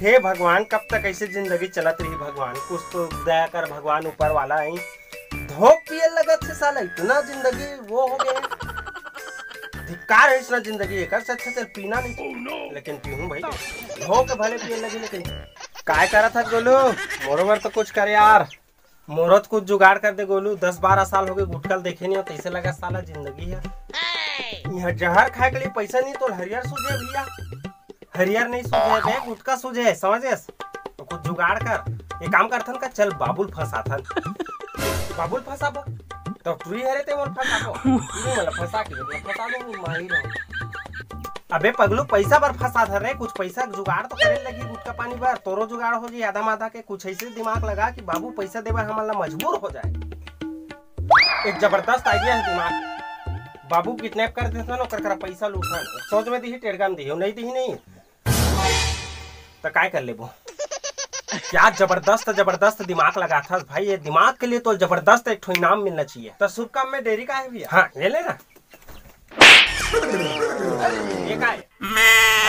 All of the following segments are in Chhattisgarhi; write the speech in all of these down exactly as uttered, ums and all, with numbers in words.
हे भगवान, कब तक ऐसे जिंदगी चलत रही भगवान? कुछ तो दया कर भगवान, ऊपर वाला है। धोक पिए लगत हे साला, इतना जिंदगी वो हो गया। धिक्कार है इतना जिंदगी, एकर से अच्छा चल पीना नहीं। लेकिन पीहूं भाई, धोक भले पिए लगी, लेकिन काय करत हस गोलू? मोरो बर तो कुछ कर यार। मोरो तो कुछ जुगाड़ कर दे गोलू, दस बारह साल हो गए गुटखा ल देखे नहीं हो, तैसे लगा साला जिंदगी है। यहाँ जहर खाए के लिए पैसा नहीं तो हरियर सूझे भैया, हरियर नहीं सूझे बे, गुटखा सूझे, समझ गए? तो कुछ जुगाड़ कर, एक काम करथन का, चल बाबुल फंसाथन। बाबुल फंसाबो, तो टुरी हरे ते मोल फंसाबो, टुरी मोला फंसा के, मोला फंसा दो, माही रहो। अबे पगलू, पैसा बर फंसाथन रे, कुछ पैसा के जुगाड़ तो करे लगी गुटखा पानी बर, तोरो जुगाड़ हो जी आधा माधा के। कुछ ऐसे दिमाग लगा कि बाबू पैसा देवे हमन ला मजबूर हो जाए। एक जबरदस्त आइडिया है दिमाग। बाबू किडनैप कर देथन, ओकर करा पैसा लूटन, सोच में दिही, टेड़गा में दिही, नहीं दिही नहीं। तो काय कर लेबो? क्या जबरदस्त, जबरदस्त दिमाग लगाथस भाई, ये दिमाग के लिए तो जबरदस्त एक ठो इनाम मिलना चाहिए। तो शुभ काम में देरी का है भैया? हाँ, ये ले ना। ये का है?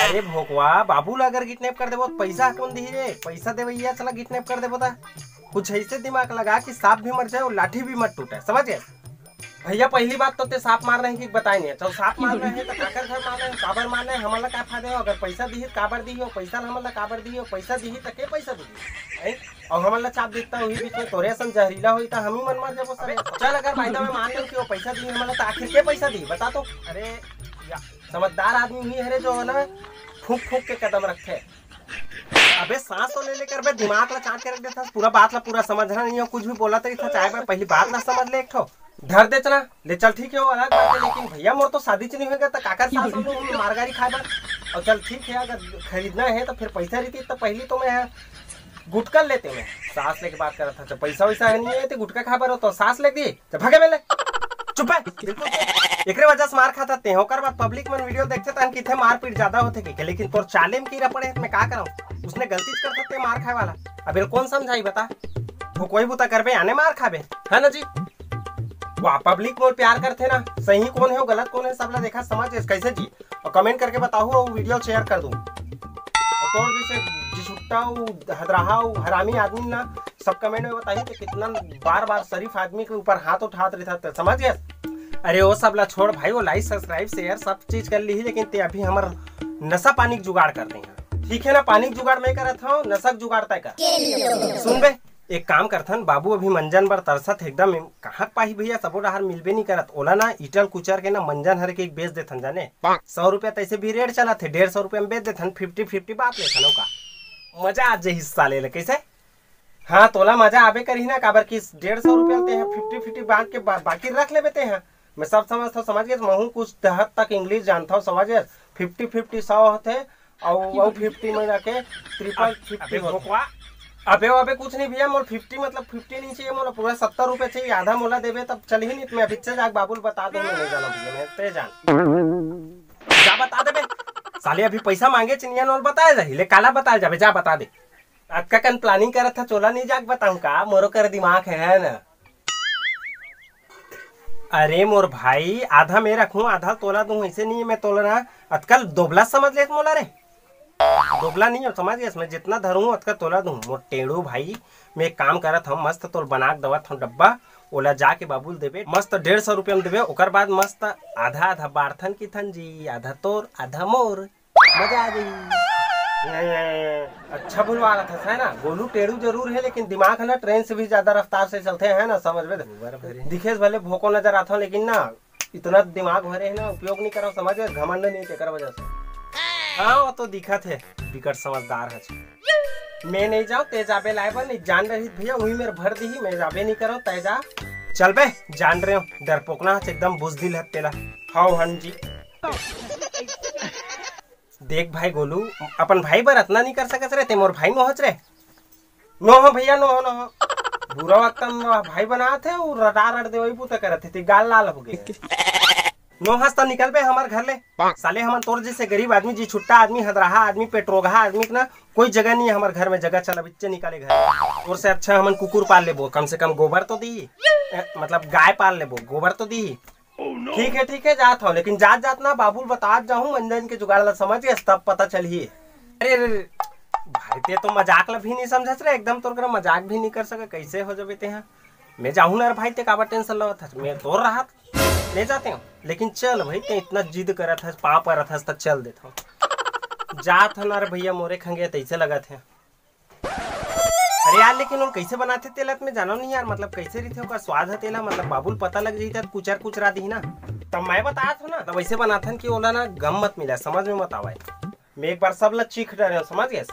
अरे भोकवा, बाबू ला अगर किडनैप कर देबो तो पैसा कौन दिही रे? पैसा देवैया चला किडनैप कर देबो ता। कुछ ऐसे दिमाग लगा कि सांप भी मर जाए और लाठी भी मत टूटे, समझ गए? भैया, पहली बात तो ते सांप मारना है कि बताए नहीं। चल, सांप मारना है तो काकर घर मारना है, काबर मारना है, हमन ला का फायदा हो? अगर पैसा दिही तो काबर दिही हो, पैसा ला हमन ला काबर दिही हो, पैसा दिही तो के पैसा दिही? हैं? और हमन ला चाप देता वही बीच में, तोरे असन जहरीला होई तो हम ही मन मर जाबो सारे। चल, अगर फायदा में मान लो कि वो पैसा दिही हमन ला, तो आखिर के पैसा दिही, बता तो। अरे, या समझदार आदमी ही हरे जो है ना, फूंक फूंक के कदम रखथे। अबे सांस तो ले लेकर बे, दिमाग ला चाट के रख देता, पूरा बात ला पूरा समझना नहीं है, कुछ भी बोला तरी था, चाहे बे पहली बात ला समझ ले एक ठो। धर दे चला, ले चल ठीक है, वो अलग बात है, लेकिन भैया मोर तो शादी च नहीं होगा तो काकर सांस हम लोग मार गारी खाए बर। और चल ठीक है, अगर खरीदना है तो फिर पैसा रहती तो पहली तो मैं गुटखा लेते मैं। सांस लेके बात करत था, जब पैसा वैसा है नहीं है तो गुटखा खा बर हो तो सांस ले दी, जब भगे बेले। चुप है, बिल्कुल चुप। एकरे वजह से मार खाता ते, ओकर बाद पब्लिक मन वीडियो देखते तहन किथे मारपीट ज्यादा होते के, लेकिन तोर चाले में कीड़ा पड़े, मैं का कराऊं? उसने गलती कर सकते मार खाए वाला। अब एल कौन समझाई बता? वो कोई बुता करबे, आने मार खाबे, है ना जी? वाह, पब्लिक मोर प्यार करथे ना, सही कौन है, गलत कौन है, सबला देखा समझ कैसे जी। और कमेंट करके बताओ, वो वीडियो शेयर कर दूं। और तोर जैसे जिसुट्टा, वो हदराहा, वो हरामी आदमी ना, सब कमेंट में बताइए कि कितना बार बार शरीफ आदमी के ऊपर हाथ उठात रहता था, समझ गया? अरे वो सब ला छोड़ भाई, वो लाइक, सब्सक्राइब, शेयर सब चीज कर ली, लेकिन ते अभी हमर नशा पानी के जुगाड़ कर दे। ठीक है ना, पानी के जुगाड़ मैं करत हूँ, नशा के जुगाड़ तय कर। सुन बे, एक काम करथन, बाबू अभी मंजन बर तरसत हे एकदम। कहाँ के पाही भैया, सबो डहार मिलबे नहीं करत। ओला ना इटल कुचर के ना मंजन हर के एक बेच देथन जाने। सौ रुपया तैसे भी रेट चलत हे, डेढ़ सौ रुपया में बेच देथन, फिफ्टी फिफ्टी बांट लेथन ओका। मजा आ जाही साले ले, कैसे? हाँ, तोला मजा आबे करही ना, काबर कि डेढ़ सौ रुपया ते हैं, फिफ्टी फिफ्टी बांट के बा, बाकी रख लेबे ते हैं। मैं सब समझ था, समझ गए, महू कुछ हद तक इंग्लिश जानता हूँ, समझ गए। फिफ्टी फिफ्टी सौ होते, और वो फिफ्टी में जाके ट्रिपल फिफ्टी अबे होता। भोकवा। अबे वो अबे कुछ नहीं भैया, मोर फिफ्टी मतलब फिफ्टी नहीं चाहिए, मोला पूरा सत्तर रुपए चाहिए। आधा मोला देबे तब चलही नहीं, मैं अभी से जाके बाबू ल बता दूँ, मैं नहीं जाना भैया, मैं ते जान। जा बता देबे। साले अभी पैसा मांगे चिनिया नोल बताए जाही, ले काला बताए जाबे, जा बता दे। अतका कन प्लानिंग करत था, चोला नहीं जाके बताऊँ का, मोरो कर दिमाग है, है ना? अरे मोर भाई, आधा मैं रखूं, आधा तोला दूं, ऐसे नहीं है मैं तोला ना। अतकल दोबला समझ लेत मोला रे, दोबला नहीं हो, समझ गए? मैं जितना धरूं अतका तोला दूं। मोर टेढ़ू भाई, मैं एक काम करत हूँ, मस्त तोल बना के दवत हूँ डब्बा, ओला जाके बाबूल देबे, मस्त डेढ़ सौ रुपया में देबे। ओकर बाद मस्त आधा आधा बांटथन किथन जी, आधा तोर आधा मोर। मजा आ जाही। अच्छा भुलवा रहा था, है ना? गोलू टेढ़ू जरूर है, लेकिन दिमाग है ना, ट्रेन से भी ज्यादा रफ्तार से चलते हैं ना, समझ में? गोबर भरे। दिखे से भले भोको नजर आता हूँ, लेकिन ना, इतना दिमाग भरे है ना, उपयोग नहीं करो, समझ में? घमंड नहीं, तेकर वजह से। हाँ, वो तो दिखत है, बिकट समझदार है। मैं नहीं जाऊँ, ते जाबे लाए बर, नहीं जान रही भैया, वही मेरे भर दी, मैं जाबे नहीं करो, तय जा। चल बे, जान रहे हो, डरपोकना है, एकदम बुजदिल है तेला। हाउ हन जी। देख भाई गोलू, अपन भाई बर अतना नहीं कर सकत रे, ते मोर भाई नोहच रे। नोह भैया, नोह, नोह। बुरा वक्त में भाई बनात हे, वो रटा रट दे, वही पुता करत हे, ते गाल लाल हो गए। नोहस त निकल बे हमर घर ले। साले हमन तोर जैसे गरीब आदमी, जी छुट्टा आदमी, हदराहा आदमी, पेटरोगहा आदमी के ना कोई जगह नहीं है हमर घर में, जगह चला बिच्चे निकाले घर। तोर से अच्छा हमन कुकुर पाल लेबो, कम से कम गोबर तो दी, ए, मतलब गाय पाल लेबो, गोबर तो दी। ठीक है, ठीक है, जात हूँ, लेकिन जात जात ना बाबुल बतात जाहूँ, मंजन के जुगाड़ ला समझ गए, तब पता चलही। अरे, अरे, अरे, ते तो मजाक ला भी नहीं समझत रे, एकदम तोर करा मजाक भी नहीं कर सके, कैसे हो जबे ते हा? मैं जाहूं ना रे भाई, ते काबर टेंशन लेवत हस? मैं तोर रहत ले जाते हूँ, लेकिन चल भाई, ते इतना जिद करत हस, पाँव परत हस, त चल देत हूँ। जात हन ना रे भैया, मोरे खंगे तैसे लगत हे। अरे यार, लेकिन ओन कैसे बनाथे तेला त मैं जानव नहीं यार, मतलब कैसे रहिथे ओकर स्वाद ह तेला, मतलब बाबू ल पता लग जाही त कुचर कुचरा दिही ना। तब मैं बतात हूँ ना, तब वैसे बनाथन कि ओला ना गम मत मिला, समझ में मत आवे। मैं एक बार सब ला चीख डरे हूँ, समझ गेस?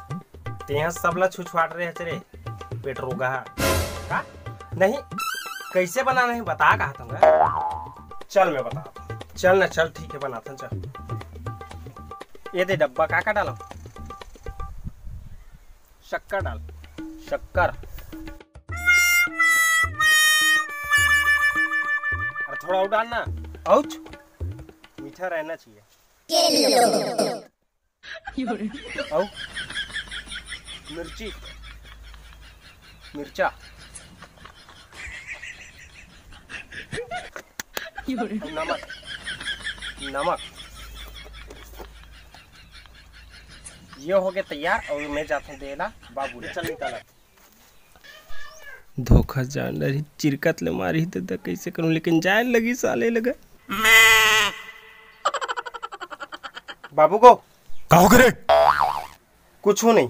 तेहा सब ला छुछवाट रहे हच रे, पेट रोगा हा। का? नहीं, कैसे बनाना है बता कहा तुमका। चल मैं बता, चल ना, चल ठीक है बनाथन, चल। ये दे डब्बा, का का डालो? शक्कर डाल, शक्कर। अरे थोड़ा और डालना, औच, मीठा रहना चाहिए। अउ मिर्ची, मिर्चा, अउ नमक, नमक। ये हो गए तैयार, और मैं जाता हूँ देला बाबू ले। चल निकाल। धोखा जान रही, चिरकत ले मारी ददा, कैसे करूं, लेकिन जाए लगी साले लगे। बाबू को का हो गे रे? कुछ नहीं,